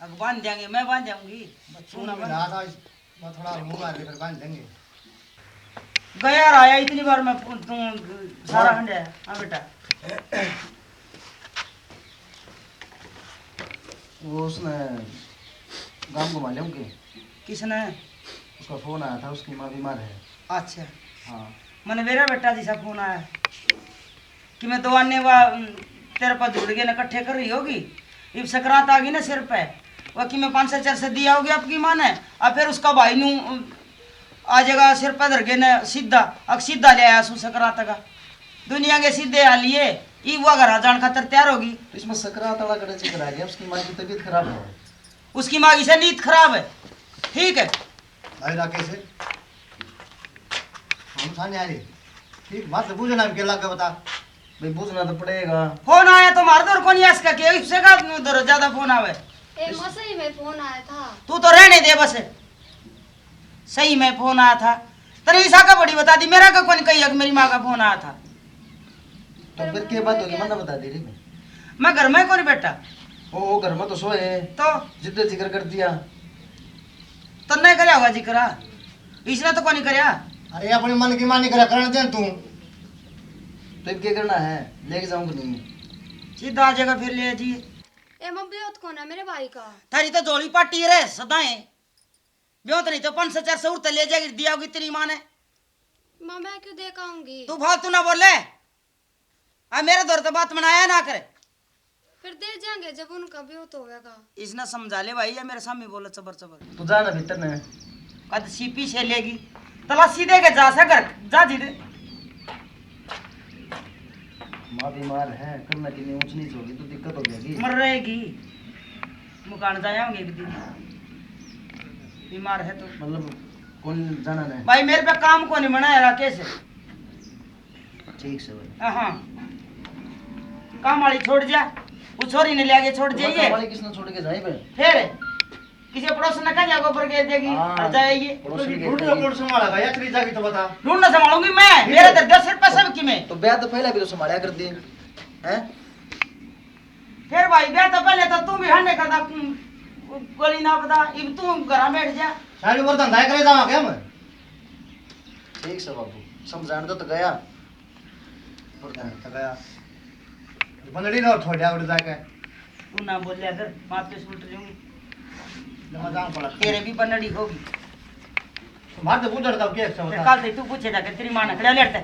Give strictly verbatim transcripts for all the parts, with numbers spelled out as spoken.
अब बांध देंगे, मैं बांध जाऊंगी। बच्चों सुना में बांध। रात आज मैं थोड़ा मुंह मार के फिर बांध देंगे। गया रहा इतनी बार मैं पू-, तू सारा हाँ। हंडे। हाँ बेटा। वो उसने गांव घुमा लिया उनके। किसने? उसका फोन आया था, उसकी माँ बीमार है। अच्छा। हाँ। मैंने मेरा बेटा जी सा फोन आया कि मैं दवाने वा, उम, तेरे पर जुड़ गए ना, इकट्ठे कर रही होगी। इब सकरात आ गई ना सिर पे, वो कि मैं पाँच सौ चार सौ दिया होगी आपकी माँ ने, और फिर उसका भाई नू, उम, आ जगह सिर पे धर के ना सीधा, अक सीधा ले आया सू सकरात का। दुनिया के सीधे आ लिए, इब वो घर जान खातर तैयार होगी। तो इसमें सकरात वाला कड़े जिक्र आ गया, उसकी माँ की तबीयत खराब है। उसकी माँ की से नीत खराब है, ठीक है। भाई राकेश, हम थाने आ रहे। ठीक, बात तो बूझना के लग बता। भाई, बूझना तो पड़ेगा। फोन आया तो मार दो, और कौन यास का के, इससे का दो ज्यादा फोन आवे। ए, माँ, सही में फोन आया था। तू तो रहने दे बस। सही में फोन आया था। तेरे ईसा का बड़ी बता दी, मेरा का कौन कही है कि मेरी माँ का फोन आया था। तो फिर के बात होगी, मन्ने बता दे रही मैं। मैं घर में कौन बैठा। ओ, ओ, घर में तो सोए। तो? जिद्दे जिक्र कर दिया। तन्ने करया होगा जिक्र, इसने तो कोनी करया। अरे, अपने मन की मानी करा, करण दे तू। तो इब के करना है, लेके जाऊं कि नहीं? सीधा आ जाएगा, फिर ले जी। ए, मैं ब्योत कौन है मेरे भाई का? थारी तो झोली पाटी रे सदाएं। ब्योत नहीं तो पाँच सौ चार सौ उड़ते ले जाएगी, दिया होगी तेरी माँ ने। माँ, मैं क्यों दे के आऊंगी? तू फालतू ना बोले। आ मेरे दौर तो बात बनाया ना करे। फिर दे जाएंगे जब उनका ब्योत होवेगा। इसने समझा ले भाई, ये मेरे सामने बोले चबर चबर। तू जा ना भीतर ने। कद सीपी से लेगी। तलाशी दे के जा से घर, जा जी दे। माँ बीमार है, कल ना कितनी ऊंच नीच होगी तो दिक्कत हो जाएगी। मर रहेगी। मकान जाएंगे एक दिन। बीमार है तो। मतलब कौन जाना ने? भाई मेरे पे काम को नहीं बनाया राकेश। ठीक से भाई। हाँ। काम वाली छोड़ जा, वो छोरी ने ले आके छोड़ जाइए। काम वाली किसने छोड़ के जाए बे? फिर किसी पड़ोस ने कह जाएगा ऊपर के देगी, हाँ, और जाएगी। पड़ोस ने ढूंढ लो कौन संभालेगा या चली जाएगी तो बता। ढूंढना संभालूंगी मैं, मेरे तो दस रुपए सब की मैं। तो ब्याह तो पहले भी तो संभाला कर दी, हैं? फिर भाई ब्याह तो पहले तो तू भी हंडे करदा, गोली नापदा, इब तू घर बैठ जा। सारी उम्र धंधा करे जावा क्या मैं? ठीक से बाबू, समझाने तो, तो गया। और धंधा तो गया। बनड़ी ना छोड़ जा उड़ जाके। तू ना बोलिया कर, बात पे सुन लूंगी। मैं जाऊं पड़ा। तेरे भी बनड़ी होगी। मार तो उधर का क्या अच्छा होता? कल से तू पूछे जाके तेरी माँ ने खड़ा लेटते।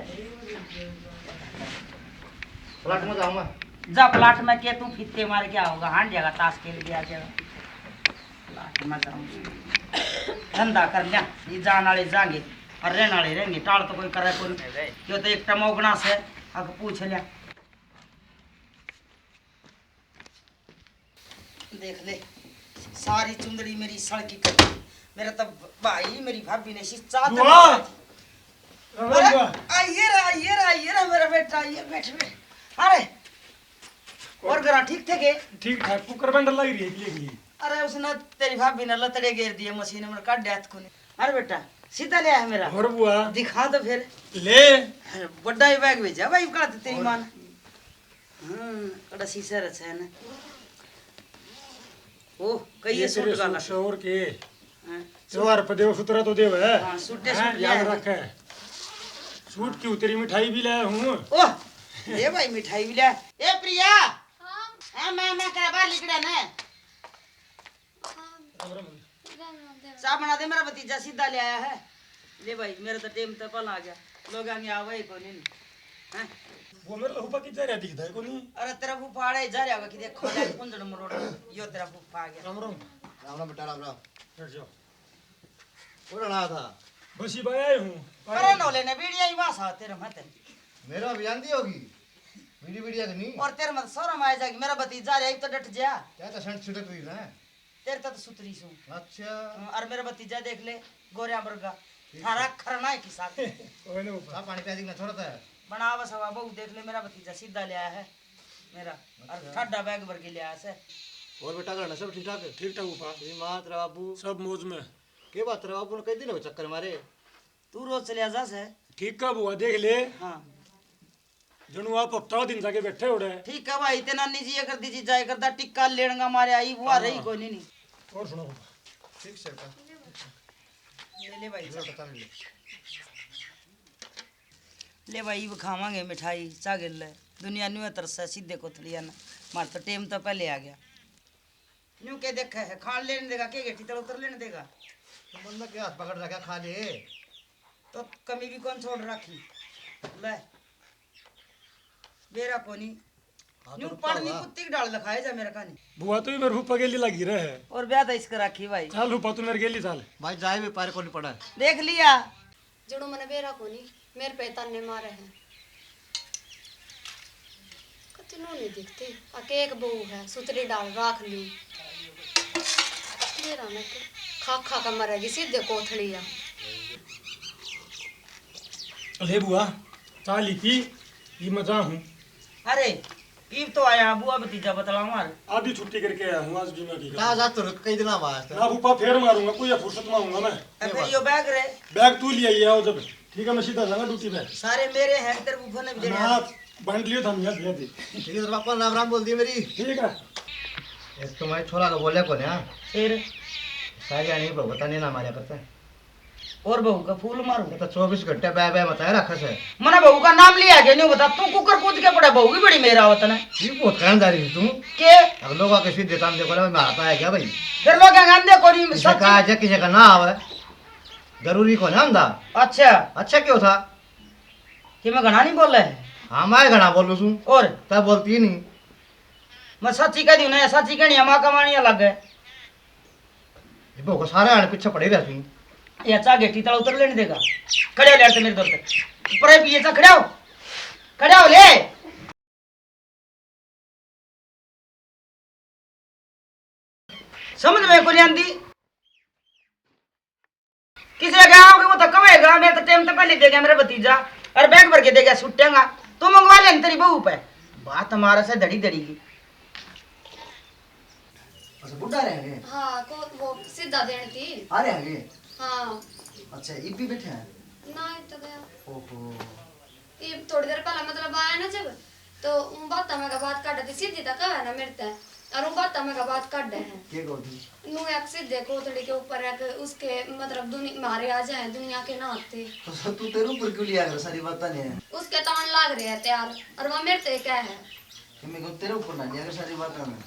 प्लाट में जाऊंगा। जा प्लाट में के तू फित्ते मार के आओगा, हांड जाएगा, ताश खेल के आ जाएगा। प्लाट में जाऊंगा। धंधा कर लिया, ये जान वाले जाएंगे और रहने वाले रहेंगे। टाल तो कोई करे कोई। यो तो एक टमोगना से, अग पूछ लिया। देख ले, सारी चुंदड़ी मेरी सड़की कर दी। मेरा तो भाई, मेरी भाभी ने सी चादर बुआ! बिछा दी। राम राम अरे, बुआ। आइए रे, आइए रे, आइए रे, मेरा बेटा, आइए, बैठ, बैठ। अरे, और घरा ठीक थे के? ठीक ठाक, कुकर बंडल लग रही है, ये भी। अरे, उसने, तेरी भाभी ने लतड़े घेर दिए, मशीन में काट दिया हाथ को नहीं। अरे बेटा, सीधा ले आया मेरा। और बुआ? दिखा तो फिर। ले। अरे, बड़ा ही बैग भेजा भाई, का तेरी और माँ ने। हाँ, कड़ा शीशा रचा है ना। ओ, कई ये ये सूट तेरे का सूट लग। से और के? हाँ, त्योहार पे देव सुतरा तो देव है। हाँ, सूटे हैं? सूट ले याद आए। रखे। सूट क्यों, तेरी मिठाई भी लाया हूँ। ओह, ये भाई मिठाई भी लाया। ए प्रिया। हाँ। हाँ, मैं, मैं करा बाहर लिकड़ा ना। हाँ। राम राम। राम राम देव। चाय बना दे, मेरा भतीजा सीधा ले आया है। ले भाई, मेरा तो टेम तो पल आ गया। लोग आगे आवे ही कोनी। हैं? वो मेरा तो फूफा की जा रहा दिखता है कोनी। अरे तेरा फूफा आड़े ही जा रहा होगा कि देखो, ले कुंजड़ मरोड़। यो तेरा फूफा आ गया। राम राम। राम राम बेटा, राम राम। बैठ जाओ। कौन आया था? बस ही भाई आए हूँ। अरे नौले ने बीड़िया ही वास आ तेरे मत। मेरा भी आंदी होगी। बीड़ी बीड़िया तो नहीं। और तेरे मत शोरम आ जाएगी, मेरा भतीजा रे, तो डट जा। क्या तो संट छिटक रही ना। तेरे तक सुतरी सूं। अच्छा। हाँ, और मेरा भतीजा देख ले, गोरिया वर्गा। ठीक थारा है। खरना है किसा के। ओए ना ऊपर। हाँ, पानी प्याज ना छोड़ता है। बना बस हवा, बहू देख ले, मेरा भतीजा सीधा ले आया है मेरा। और अच्छा। ठाडा बैग भर के ले आया से। और बेटा, घर में सब ठीक ठाक है? ठीक ठाक ऊपर। तेरी माँ, तेरा बाबू? सब मौज में। के बात, तेरा बाबू ने कई दिन हो चक्कर मारे? तू रोज चले जा से। ठीक है बुआ, देख ले। हाँ। जणू आप हफ्ता दिन जाके बैठे उड़े। ठीक है भाई, ते नानी जी ये कर दीजिए, जाए करदा टिक्का लेणगा मारे आई, वो आ रही हाँ। कोई नहीं, नहीं। और सुनाओ। ठीक से बेटा। ले ले भाई, ले बेटा, ले। ले भाई, अब खावांगे मिठाई, चा गिर ले। दुनिया न्यू तरस है सीधे कोथलिया ने। मार तो टेम तो पहले आ गया। न्यू के देखे है, खान लेने देगा, के गेटी तले उतर लेने देगा? तो बंदा के हाथ पकड़ रखा, खा ले। तो कमी भी कौन छोड़ रखी? ले। बेरा कोनी। हाँ, तो न्यू रुकता पानी होगा। कुत्ती की डाल दिखाए जा मेरे कानी। बुआ तो भी मेरे फूफा गेली लगी रहे है। और ब्याह तो इसका राखी भाई। चल फूफा, तू मेरे गेली चल। भाई, जाए भी पार कोनी पड़ा। देख लिया। जड़ो मने बेरा कोनी, मेरे पे ताने मारे हैं। कति नो नहीं दिखती, आ के एक बहू है, सुतरी डाल राख ली। मेरा ना के खा खा के मरेगी सीधे कोथलिया। ले बुआ, चाह ली थी, ये मैं जा हूँ। अरे, इब तो आया बुआ, भतीजा बतलाऊं यार। आधी छुट्टी करके आया हूँ आज भी मैं, की कहा करूँ? जा तो रुक, कई दिन बाद। ना फूफा, फेर मारूंगा, कोई फुर्सत में आऊंगा मैं। ए, फिर यो बैग रे? बैग तू ले आई आओ जब। ठीक है, मैं सीधा जाऊंगा ड्यूटी पे। सारे मेरे हैं, तेरे फूफा ने भी देने ना, हैं। बांट लियो था, मैं दे दी। ठीक है, तेरे पापा ने राम राम बोल दिए मेरी। ठीक है। एक तो मैं छोरा का बोले को ना। फिर? सारी आने पर बताने ना मारा करता है। और बहू का फूल मारूं? ये तो चौबीस घंटे बै बै मचाए रखा से। मने बहू का नाम लिया के नहीं बता, तू कुकर कूद के पड़ा, बहू की बड़ी मेरा वतन है। ये बहुत कहन जा रही तू। के? अब लोग आके सीधे काम देखो ना, मैं आता है क्या भाई? फिर लोग कहन देखो नहीं, किसी सच का में। आज किसी का ना आवे, जरूरी को ना आंदा। अच्छा। अच्छा क्यों था? कि मैं घणा नहीं बोला है? हाँ, मैं घणा बोलू सूं। और? तै बोलती ही नहीं। मैं साची कह दी ना, साची कहनी है, माँ कमानी अलग है। ये भोग सारे आने पीछे पड़े रहते हैं। ये चा गेटी तला उतर लेने देगा। खड़े हो ले, मेरे दौर पे। ऊपर है, पिए चा, खड़े हो। खड़े हो ले। समझ में कोनी आंदी। किसे के आओगे, वो तो कहेगा, मैं तो टाइम तो पहले दे गया मेरा भतीजा, और बैग भर के दे गया छुट्टियां का। तू मंगवा ले तेरी बहू पे। बात मारा से धड़ी धड़ी की। अच्छा, बुढ़ा रह गए? हाँ, को, वो सीधा देन थी। आ रहे हैं? हाँ। अच्छा, इब भी बैठे हैं? ना, इब तो गया। ओहो। इब थोड़ी देर पहला, मतलब, आया ना जब, तो उन बातां में का बात काटे थी, सीधी तक है ना मेरे ते, और उन बातां में का बात काटे हैं। के कहो थी? नू एक सीधे कोथड़ी के ऊपर एक उसके, मतलब, दुनि-, मारे आ जाए, दुनिया के ना आते। तो तू तेरे ऊपर क्यों लिया कर सारी बातां ने? उसके तान लाग रहे हैं तैयार, और वह मेरे ते क्या है? कि मैं कहूँ, तेरे ऊपर ना लिया कर सारी बात में।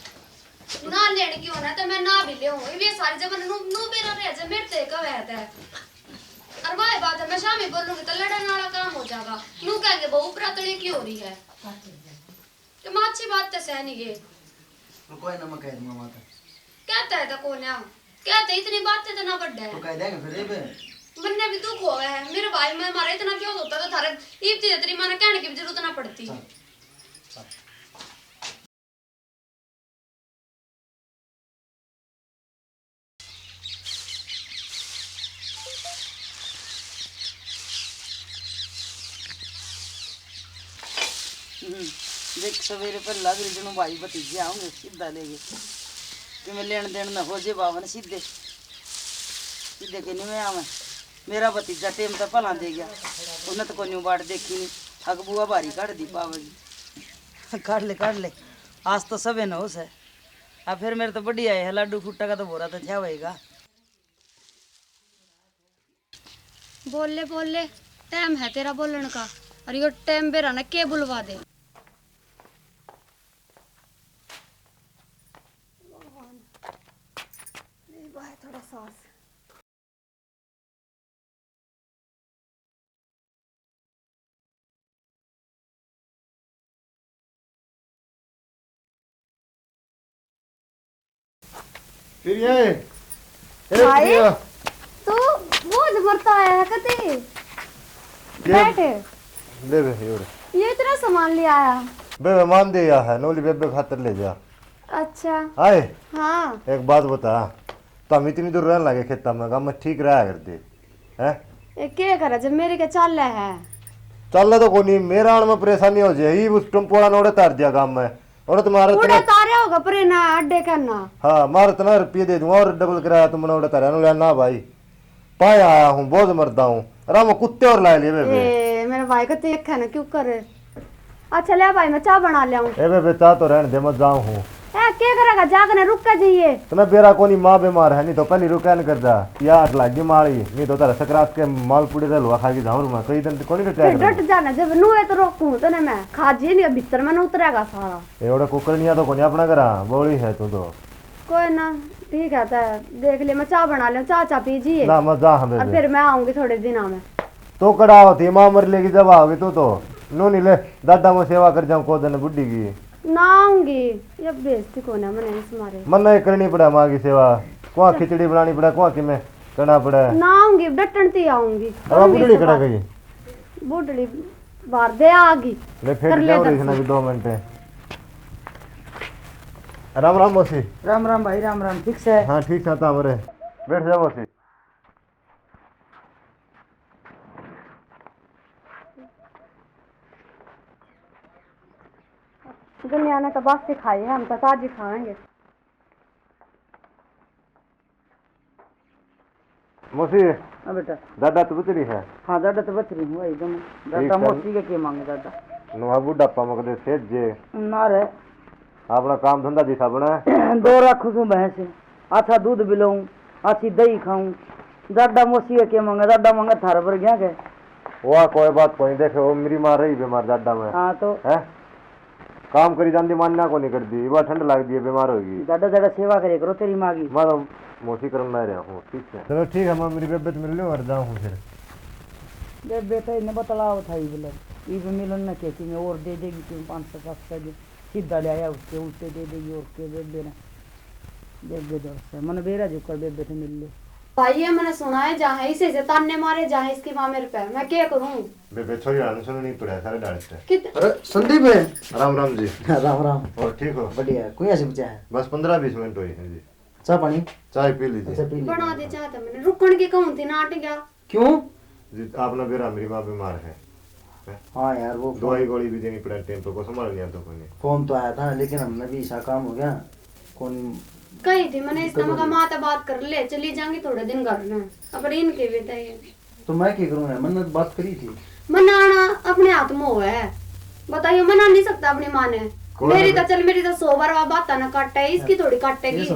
ना लेने की होना तो मैं ना भी ले हूँ। ये सारी जब नू, नू बेरा रह जा, मेरे ते कवे है ते। और वही बात है, मैं शामी बोलूंगी तो लड़न वाला काम हो जाएगा। नू कहेंगे, "बहू ऊपर तले की हो रही है?" तो मैं अच्छी बात तो सह नहीं गए। तो कोई ना, मैं कह दूंगा माता। कहता है तो कौन है? कहते इतनी बातें तो ना बढ़े। तो कह देंगे फिर ये पे। मन्ने भी दुख होवे है। मेरे भाई, मैं, हमारा इतना प्यार होता तो थारे इब तेरी माँ ने कहने की भी जरूरत ना पड़ती। चल, चल। हम्म, देख, सवेरे पहला भी जणु भाई भतीजे आऊंगे, सीधा लेके। कि मैं लेन देन न हो जे बावन सीधे। सीधे के नहीं मैं आवे। मेरा भतीजा टेम तो भला दे गया। उन्हें तो कोई बाट देखी नहीं। अक बुआ भारी काढ़ दी पावेगी। काढ़ ले, काढ़ ले। आज तो सबे न हो से। अब फिर मेरे तो बढ़िया है, लाडू फूटा का तो बोरा तो थ्या होएगा। बोल ले, बोल ले, टाइम है तेरा बोलण का, और यो टाइम बेरा ने के बुलवा दे। भगवान, ले बाय थोड़ा सांस। प्रिया, ए, ए, भाई, प्रिया। तू बहुत मरता आया है कते? ये बैठ। ले बे, ये उरे। ये इतना सामान ले आया? बे, मेहमान दे आया है, नौली बेबे खातर ले जा। अच्छा। आए? हाँ। एक बात बता, तो हम इतनी दूर रहने लगे खेता में, गाँव में ठीक रहा करते, हैं? ए, के करे जब मेरे के चाले है? चाले तो कोनी, मेरा आने में परेशानी हो जाए, ये उस टम्पोड़ा ने ओड़े तार दिया गाँव में। और तुम्हारा उड़े इतना तारे होगा, पर ना अड्डे करना। हाँ, मार इतना रुपये दे दूंगा और डबल किराया तुमने उड़े तारे ना, ना भाई। पाया आया हूँ, बोझ मरदा हूँ। आराम कुत्ते और ला लिए बेबे। ए, मेरे भाई को देख है ना, क्यों करे? अच्छा, ले भाई, मैं चाय बना ले आऊं। ए बेबे, चाय तो रहने दे, मैं जाऊँ हूँ। ए, के करेगा? जागने रुक के जाइए। इतना बेरा कोनी, माँ बीमार है, नहीं तो पहले रुका न कर जा। या आठ लाख की माली, नहीं तो तेरा सकरात के मालपूड़े का हलवा खा के जाऊँ मैं। कई दिन कोनी डटा फिर कर। डट जाना, जब नुए तो रोकूं तने मैं। खा जी नहीं, भीतर में न उतरेगा सारा। एवढा कुकर नहीं आता कोनी अपना घरा, बोली है तू तो। कोई ना, ठीक है, ते देख ले, मैं चाय बना ले, चाय, चाय पी जी। ना, मैं जा, हाँ, और बेबे। फिर मैं आऊंगी थोड़े दिना में। तो कड़ा होती माँ मर लेगी जब आओगी तू तो। नो नहीं ले, दादा में सेवा कर जाऊं को दिन बुढ़ी की। ना आऊंगी, ये बेइज्जती कोने मने इस मारे। मन्ने करनी पड़ा माँ की सेवा, कुआ खिचड़ी बनानी पड़ा, कुआ किमे करना पड़ा। ना आऊंगी, डटन ती आऊंगी। अब बुढ़ड़ी कड़ा गई? बुढ़ड़ी बाहर दे आ गई। ले, फेंक कर ले जाओ इधर रे से। इसने भी दो मिनट। राम राम मौसी। राम राम भाई, राम राम। ठीक से? हाँ, ठीक से, तामरे। बैठ जा मौसी। दुनिया ने तो बासी खाई है, हम तो ताजी खाएंगे। मौसी। हाँ बेटा। दादा तो बच रही है? हाँ, दादा तो बच रही हूँ एकदम। दादा मौसी के के मांगे दादा? नुआ बुढ़ापा मकदे सेज जे। ना रे। अपना काम धंधा दिखा बना। दो रखू सू भैंस, अच्छा दूध पिलाऊं, अच्छी दही खाऊं। दादा मौसी के के मांगे, दादा मांगे थारे पर गया के। वाह, कोई बात कोनी। देखे, वो मेरी माँ रही बीमार जाडा में। हाँ तो? हैं? काम करी जांदी, मान्या को नहीं कर दी। वह ठंड लाग दी है, बीमार होगी। जाडा जाडा सेवा करे करो तेरी माँ की। मैं तो मौसी करम ना रहा हूँ, ठीक है। चलो ठीक है, मैं मेरी बेबे से मिल लूँ और जाऊँ हूँ फिर। बेबे तो इन्हें बतलाव था ही बोले, इब मिलन न कहती मैं और दे देगी क्यों पाँच सौ सात सौ दे। सीधा ले आया उसके, उससे दे देगी और के बेबे ने। बेबे दौड़ से, मन बेरा जो कर बेबे से मिल ले। भाई, ये मैंने सुना है, जहाँ इसे से ताने मारे, जहाँ इसकी माँ मेरे पे। मैं क्या करूँ? बेबे, छोरी हाल सुननी पड़ा सारे डाल से। कित- अरे, संदीप है। राम राम जी। राम राम। और ठीक हो? बढ़िया है। कोई ऐसे बचा है? बस पन्द्रह बीस मिनट हुई है जी। चाय पानी? चाय पी लीजिए। अच्छा, पी लीजिए। बना दे चाय तो मैंने। रुकण की कहूँ थी, नाट गया। क्यों? जी, आपने बेरा मेरी माँ बीमार है। हैं? हाँ यार, वो दवाई गोली भी देनी पड़ा टाइम पे, को संभाल लिया तो कोई नहीं। फोन तो आया था, लेकिन हमने भी ऐसा काम हो गया, कौन कही थी मैंने, इस दिक्कत हो गई। माँ तो बात कर ले, चली जाएंगी थोड़े दिन घर में, अगर इनके भी तो ये। तो मैं क्या करूँ यार, मैंने तो बात करी थी। मनाना अपने हाथ में हो है, बताइयो, मना नहीं सकता अपनी माँ ने। मेरी तो चल, मेरी तो सौ बार वा बात ना काटे, इसकी थोड़ी काटेगी।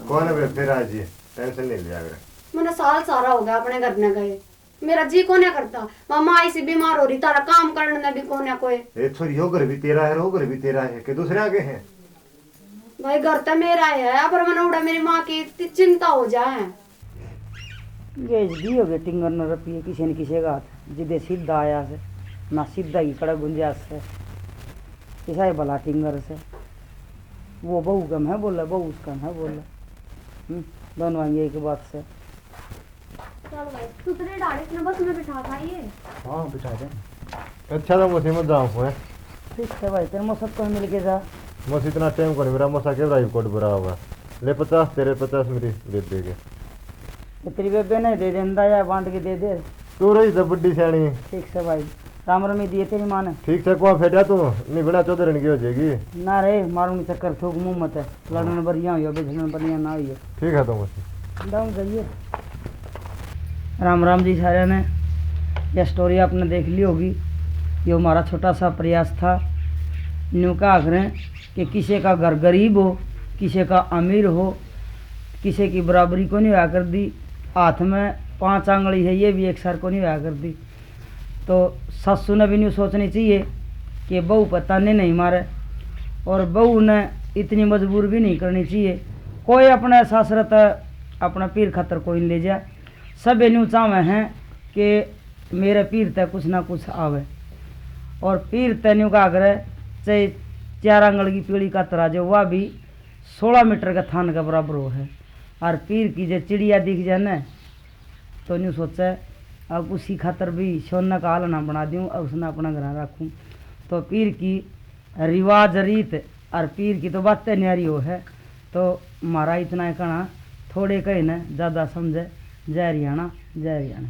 कौन है फिर आज ये? टेंशन नहीं लिया कर। मैंने साल सारा हो गया अपने घर न गए, मेरा जी कोन्या करता। मामा ऐसी बीमार हो रही, तारा काम करने में भी कोन्या कोई। ए छोरी, यो घर भी तेरा है, वो घर भी तेरा है, के दूसरे आगे हैं? भाई, घर तो मेरा है, पर मने उड़ा मेरी माँ की इतनी चिंता हो जाए। ये भी हो गए टिंगर न रपिए किसी न किसी का हाथ, जिदे सीधा आया से, ना सीधा ही कड़ा गुंजाइश से, किसा ही भला टिंगर से। वो बहू कम है बोले, बहू उसका है बोले। हम्म, दोनों आएंगे एक बात से। चल भाई, तू तो नहीं डाल, इसने बस में बिठा था ये। हाँ, बिठा दे। अच्छा, तो मौसी मत जाओ है। ठीक है भाई, तेरे मौसत को मिल के जा। मौसी इतना टाइम को नहीं मेरा मौसा के राइव कोट बुरा होगा। ले पचास तेरे, पचास मेरी बेबे के। ये तेरी बेबे ने दे देंदा या बांट के दे दे। तू रही से बुड्ढी सियाणी। ठीक से भाई। राम रमी दिए तेरी माँ ने। ठीक से कुआ फेटा तू, नहीं बिना चौधरण की हो जाएगी। ना रे, मारूंगी चक्कर थूक मुंह मत। लड़न बढ़िया हुई हो, बिछड़न बढ़िया ना हुई हो। ठीक है तो मौसी। डाउन जाइए। राम राम जी सारे ने। यह स्टोरी आपने देख ली होगी। ये हमारा छोटा सा प्रयास था। न्यू कहा करें कि किसी का घर गरीब हो, किसी का अमीर हो, किसी की बराबरी को नहीं होया कर दी। हाथ में पांच आंगली है, ये भी एक सार को नहीं होया कर दी। तो सासू ने भी न्यू सोचनी चाहिए कि बहू पर ताने नहीं मारे, और बहू ने इतनी मजबूर भी नहीं करनी चाहिए। कोई अपने सासरे तै अपना पीर खातर कोई नहीं ले जाए। सब न्यू चाहवे हैं कि मेरे पीर तै कुछ ना कुछ आवे, और पीर तै न्यू कहा करे, चाहे चार आंगल की पीली कातर आ जाए, वह भी सोलह मीटर के थान के बराबर हो है। और पीर की जे चिड़िया दिख जाए न, तो न्यू सोचे, अब उसी खातर भी सोने का आलना बना दूं और उसने अपना घर रखूं। तो पीर की रिवाज रीत और पीर की तो बातें न्यारी हो है। तो म्हारा इतना ही कहना, थोड़े कहे न ज्यादा समझे। जय हरियाणा, जय हरियाणा।